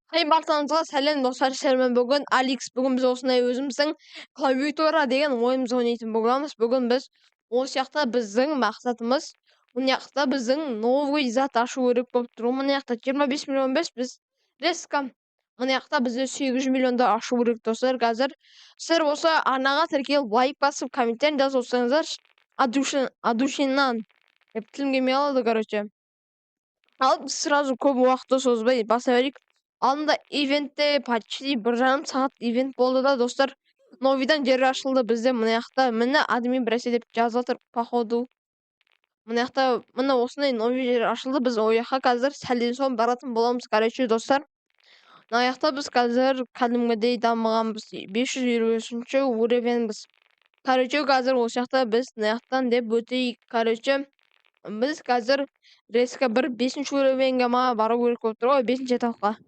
Хей, барлықтарыңызға сәлем, достар! Сіздермен бүгін Алекс. Бүгін біз осындай өзіміздің клавиатура деген ойынымызды ойнайтын боламыз. Бүгін біз осы жақта, біздің мақсатымыз мына жақта біздің новый зат ашу керек болып тұр. Мына жақта 25 миллион емес, біз резко мына жақта бізде 800 миллионды ашу керек, достар. Қазір сіздер осы арнаға тіркеліп, лайк басып, комментарий жазып отырсаңыздар, от душинан деп тілім келмей қалады, короче. Ал біз сразу көп уақытты созбай баса берейік. Алдында ивентте почти 1,5 сағат ивент болды да, достар. Новыйдан жер ашылды бізде мына жақта. Міне, админ біресе деп жазып жатыр, походу. Мына жақта, міне, осындай новый жер ашылды. Біз ол жаққа қазір сәлден соң баратын боламыз, короче, достар. Мына жақта біз қазір кәдімгідей дамығанбыз, 553-ші уровеньбіз. Короче, қазір осы жақта біз мына жақтан деп өтейік. Короче, біз қазір резко бір бесінші уровеньге ма бару керек болып тұр ғой, бесінші этапқа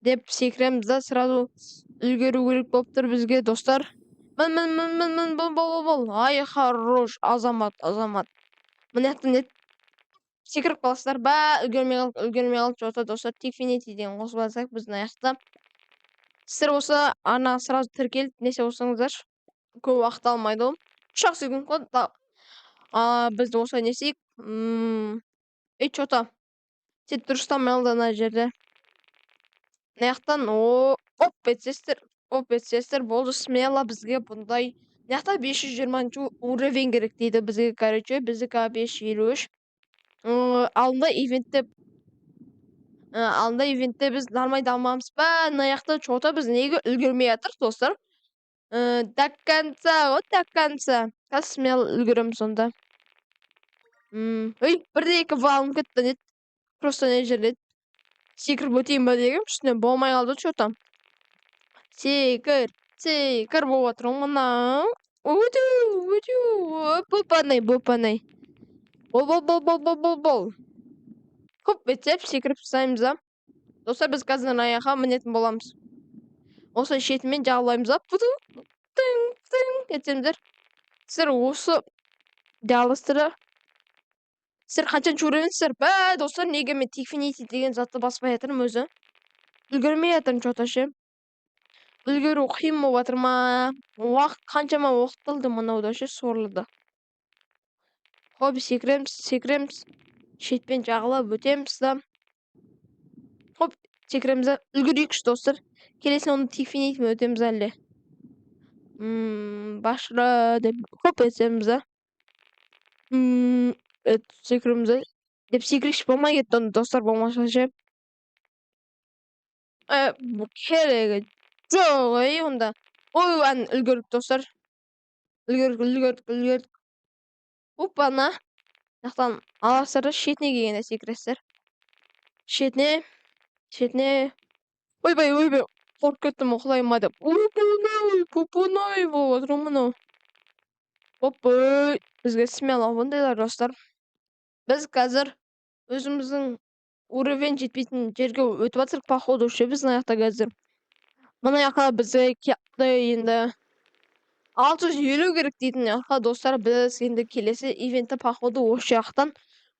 деп секіреміз да, сразу үлгеру керек болып тұр бізге, достар. Мін, мін, мін, мін, мін, бол, бол, бол! Ай, хорош, азамат, азамат! Мына жақтан не секіріп қаласыздар ба? Үлгермей қалдық, үлгермей қалдық че-то, достар. Тикфинити деген қосып алсақ, біз мына жақта. Сіздер осы арнаға сразу тіркеліп, несе болсаңыздаршы, көп уақыт алмайды ғой, 3-ақ секунд қой. А біз осылай не істейік? Ей, че-то сет дұрыстамай қалды ана жерде. Мына жақтан о, оп етсеңіздер, оп етсеңіздер болды. Смело бізге бұндай мына жақта 520-шы уровень керек дейді бізге. Короче, біздікі 553. Алдында ивентте біз нормально дамығанбыз ба? Мына жақта че-то біз неге үлгермей жатырмыз, достар? До конца ғой, до конца. Қазір смело үлгереміз онда. Ой, бір де екі в алынып кетті. Не, просто не жерде секіріп өтейін ба дегенмін, үстінен болмай қалды че-то. Секір, секір болып жатыр ғой мынау. Өту, өту, оп, оп, оңай. Бол, бол, бол, бол, бол, бол, бол! Хоп етсеп, секіріп тастаймыз да. Достар, біз қазір аяққа мінетін боламыз. Осылай шетімен жағалаймыз да, тың тың етсеңіздер. Сіздер осы жалғастыра, сіздер қаншаншы уровеньсіздер бә, достар? Неге мен Тикфинити деген затты баспай жатырмын өзі? Үлгермей жатырмын че-то ше. Үлгеру қиын болып жатыр ма? Уақыт қаншама уақыт алды мынауда ше, сорлыда. Хоп, секіреміз, секіреміз, шетпен жағалап өтеміз да, хоп, секіреміз да, үлгерейікші, достар. Келесіне оны Тикфинитимен өтеміз әлде. Башыра деп хоп етеміз да, секіреміз да деп секірейікші. Болмай кетті онда, достар, болмаса ше. Керегі жоқ ей онда. Ой, әне, үлгердік, достар, үлгердік, үлгердік, үлгердік! Опа, мына жақтан аласыздар да, шетіне келгенде секіресіздер, шетіне, шетіне. Ойбай, ойбай, қорқып кеттім құлай ма деп. Ойбай, пупунай болып жатыр ғой мынау. Оппай, бізге смело бұндайлар, достар. Біз қазір өзіміздің уровень жетпейтін жерге өтіп жатырмық, походу ше. Біз мына жақта қазір, мына жаққа бізге келді енді 650 керек дейтін жаққа, достар. Біз енді келесі ивентті, походу, осы жақтан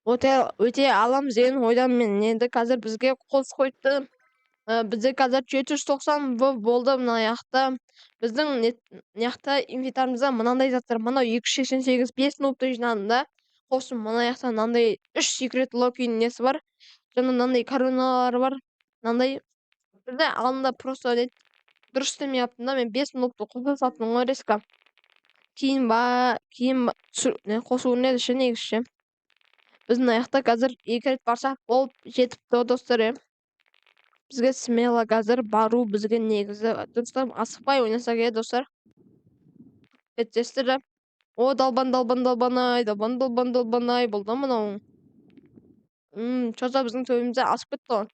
өте аламыз деген ойдамын мен. Енді қазір бізге қос қойыпты. Бізде қазір 790 в болды. Мына жақта біздің мына жақта инвентарымызда мынандай заттар: мынау 288, 5 нубты жинадым да, қостым. Мына жақта мынандай үш секрет локидің несі бар және мынандай короналары бар. Мынандай бізде алдында просто не дұрыс істемей қалыппын да, мен 5 нубты қоса салыппын ғой резко. Кейін ба, кейін қосу еді ше негізі ше. Біз мына жақта қазір екі рет барсақ болып жетіпті ғой, достар, иә. Бізге смело қазір бару, бізге негізі дұрыстап асықпай ойнасақ, иә, достар. Кетесіздер. О, долбан, долбан, долбанай, долбан, долбан, долбанай болды мынау. Че-то біздің төбемізде асып кетті ғой.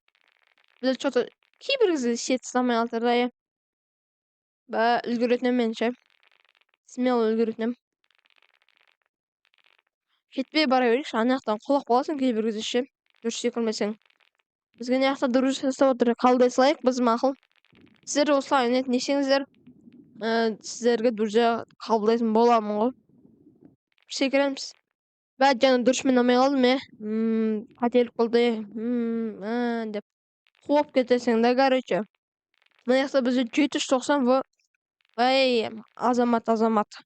Бізде че-то кейбір кезде шет ұстамай қалды да, иә. Ба, үлгеретін едім мен ше, смело үлгеретін едім. Кетпей бара берейікші. Ана жақтан құлап қаласың кейбір кезде ше, дұрыс секірмесең. Бізге мына жақта дұрыс жасап отыр, қабылдай салайық біз, мақұл. Сіздер осылай ойнайтын десеңіздер, сіздерге друзья қабылдайтын боламын ғой. Секіреміз бә. Жаңа дұрыс міне алмай қалдым, иә. Қателік болды деп. Қуып кетесің да, короче. Мына жақта бізде 790 в. Ей, азамат, азамат.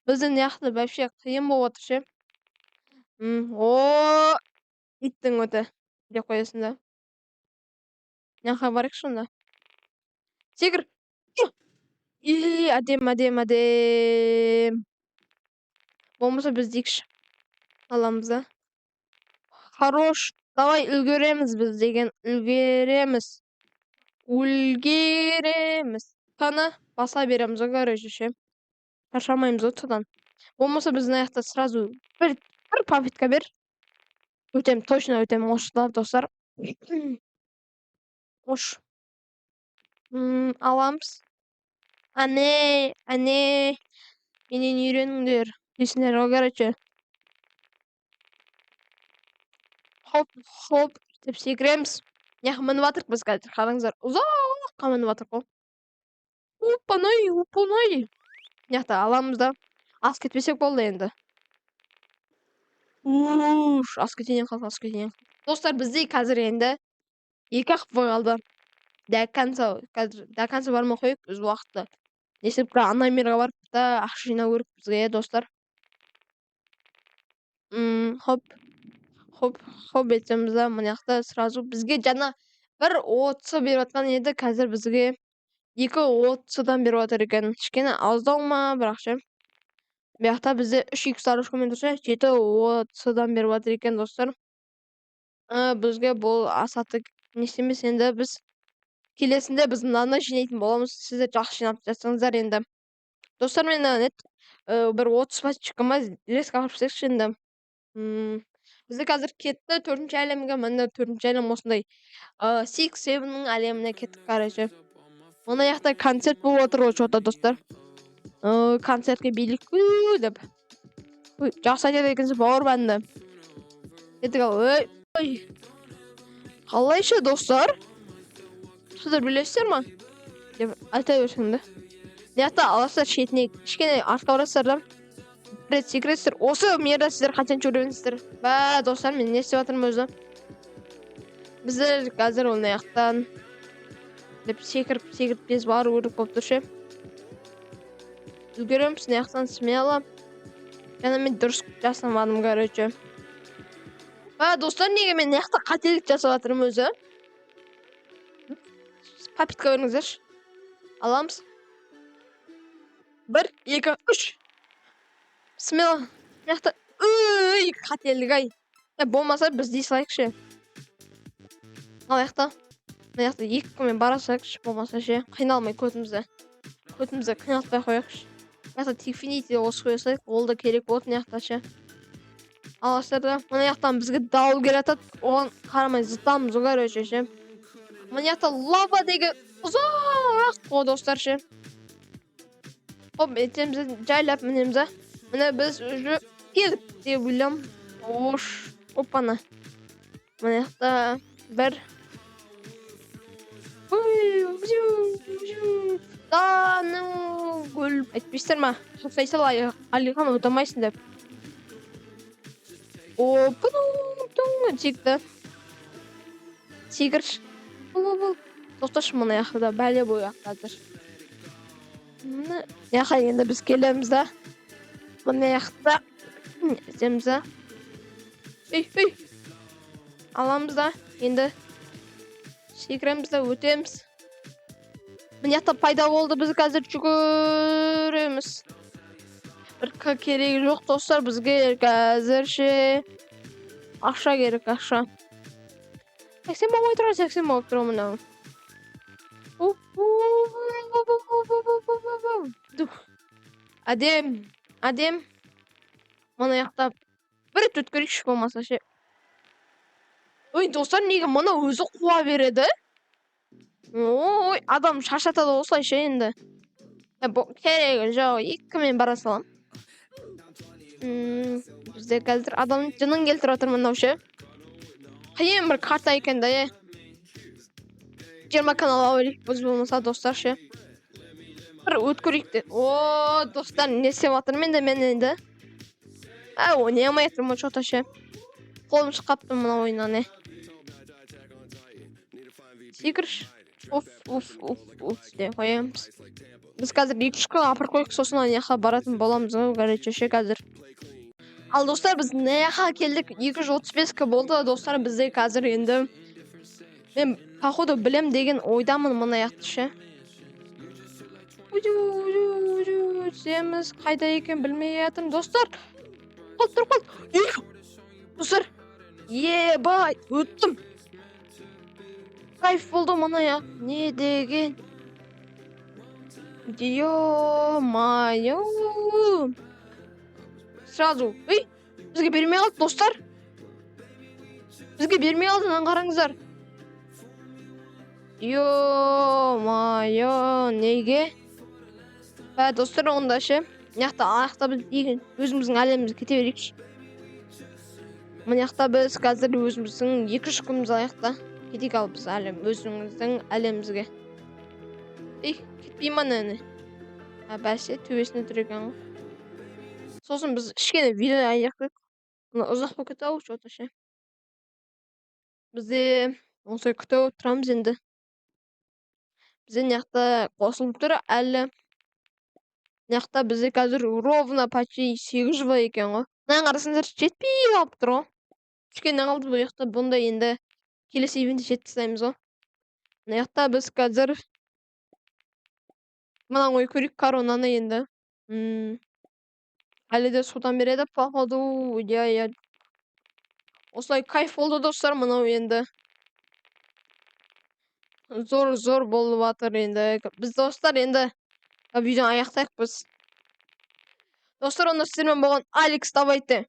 Бізде мына жақта вообще қиын болып жатыр ше. О, иттің өті деп қоясың да. Мына жаққа барайықшы онда. Секір. И, әдем, әдем, әдем. Болмаса біз дейікші. Аламыз да. Хорош. Давай, үлгереміз біз деген, үлгереміз. Үлгереміз. Қана баса береміз ғой, короче, ше. Шаршамаймыз ғой содан. Болмаса біз мына жақта сразу бір попытка бер. Өтем, точно өтем осыда, достар. Ош. Аламыз. Әне, әне. Менен үйреніңдер. Дейсіңдер ғой, короче. Хоп, хоп деп секіреміз. Мына жаққа мініп жатырмық біз қазір. Қараңыздар, ұзаққа мініп жатырмық қой. Опанай, опанай. Мына жақта аламыз да. Асып кетпесек болды енді. Уш, асып кетейін қалды, асып кетейін. Достар, бізде қазір енді екі ақ бой қалды. До конца, қазір до конца бармай қояйық біз уақытты. Не істеп, ана мирға барып та ақша жинау керек бізге, иә, достар. Хоп. Хоп, хоп етеміз да, мына жақта сразу бізге жаңа бір отыз беріп жатқан еді, қазір бізге екі отыздан беріп жатыр екен. Кішкене аздау ма, бірақ ше. Бұл жақта бізде үш икс дорожкамен тұрса, жеті отыздан беріп жатыр екен, достар. Бізге бұл асаты не істемес енді, біз келесінде біз мынаны жинайтын боламыз. Сіздер жақсы жинап жатсаңыздар енді. Достар, мен нет, бір 30 пачка ма резко алып тастайықшы енді. Бізде қазір кетті төртінші әлемге, міне, төртінші әлем осындай. Six Seven'ның әлеміне кеттік, короче. Мына жақта концерт болып жатыр ғой че-то, достар. Концертке билік деп. Ой, жақсы айтады екенсің, бауыр, әнді. Кеттік ал. Ой, ой. Қалайша, достар? Сіздер білесіздер ма? Деп айта берсең да. Мына жақта аласыздар, шетіне кішкене артқа барасыздар да. Бір рет секіресіздер. Осы мирда сіздер қаншаншы уровеньсіздер? Бә, достар, мен не істеп жатырмын өзі? Біздер қазір мына жақтан деп секіріп секіріп тез бару керек болып тұр ше. Үлгереміз мына жақтан смело. Жаңа мен дұрыс жасамадым, короче. Бә, достар, неге мен мына жақта қателік жасап жатырмын өзі? Попытка беріңіздерші. Аламыз. Бір, екі, үш. Смело. Мына жақта, үй, қателік ай. Болмаса біз дей салайықшы. Алайық та. Мына жақта екі күнмен бара салайықшы, болмаса ше. Қиналмай көтімізді. Көтімізді қиналтпай қояйықшы. Мына жақта Тиффинити қосып қоя салайық, ол да керек болады мына жақта ше. Аласыздар да, мына жақтан бізге дауыл келе жатады, оған қарамай зытамыз ғой, короче, ше. Мына жақта лава деген ұзақ қой, достар, ше. Хоп, етеміз, жайлап мінеміз да. Міне, біз уже келдік деп ойлаймын. Ош, опана. Мына жақта бір. Ой, да, ну, гүл айтпайсыздар ма? Тоқтай сал, Алихан, ұтамайсың деп. О, пұтың, секті. Секірші. Бұл, бұл, бұл. Тоқташы, мына жақта бәле бойы қазір. Мына жаққа енді біз келеміз да. Мына жақта етеміз да. Ей, ей. Аламыз да. Енді секіреміз да, өтеміз. Мына жақта пайда болды, біз қазір жүгіреміз. Бір керегі жоқ, достар, бізге қазірше ақша керек, ақша. 80 болмай тұр, 80 болып тұр мынау. Дух. Әдем, әдем. Мына жақта бір рет өткерейікші болмаса ше. Ой, достар, неге мына өзі қуа береді? Ой, адам шаршатады осылайша енді. Керегі жоқ, екімен бара салам. Бізде қазір адам жынын келтіріп жатыр мынау ше. Қиын бір карта екен да, е. 20 канал алып біз болмаса, достар, ше. Бір өткерейік те. О, достар, не істеп жатырмын енді мен енді? Ә, ойнай алмай жатырмын че-то ше. Қолым шығып қалыпты мына ойыннан, е. Секірші. Уф, уф, уф, уф деп қоямыз. Біз қазір екі үш күн апарып қояйық, сосын ана жаққа баратын боламыз ғой, короче, ше, қазір. Ал, достар, біз мына жаққа келдік. 235 к болды, достар, бізде қазір енді. Мен, походу, білем деген ойдамын мына жақты ше. Түсеміз, қайда екен, білмей жатырмын, достар. Қалды, тұрып қалды. Достар, ебай, өттім. Кайф болды мына жақ. Не деген? Ё-моё. Сразу. Ей, бізге бермей қалды, достар. Бізге бермей қалды, мынаны қараңыздар. Ё-моё, неге? Бә, достар, онда ше. Мына жақта аяқта біз деген өзіміздің әлемімізге кете берейікші. Мына жақта біз қазір өзіміздің 2-3 күніміз аяқта. Кетейік, ал, біз әлем, өзіміздің әлемімізге. Ей, кетпей ма не? А, бәсе, төбесінде тұр екен ғой. Сосын біз кішкене видео аяқтайық. Мына ұзақ болып кетті ау, что-то ше. Бізде осылай күтіп тұрамыз енді. Бізде мына жақта қосылып тұр әлі. Мына жақта бізде қазір ровно почти 800 бар екен ғой. Мынаны қарасаңыздар, жетпей қалып тұр ғой. Кішкене қалды бұл жақта. Бұнда енді келесі ивентте жетіп тастаймыз ғой. Мына жақта біз қазір мынаны қойып көрейік, коронаны енді. Әлі де судан береді, походу, иә. Осылай кайф болды, достар, мынау енді. Зор, зор болып жатыр енді. Біз, достар, енді видеоны аяқтайық біз. Достар, онда сіздермен болған Алекс, давайте.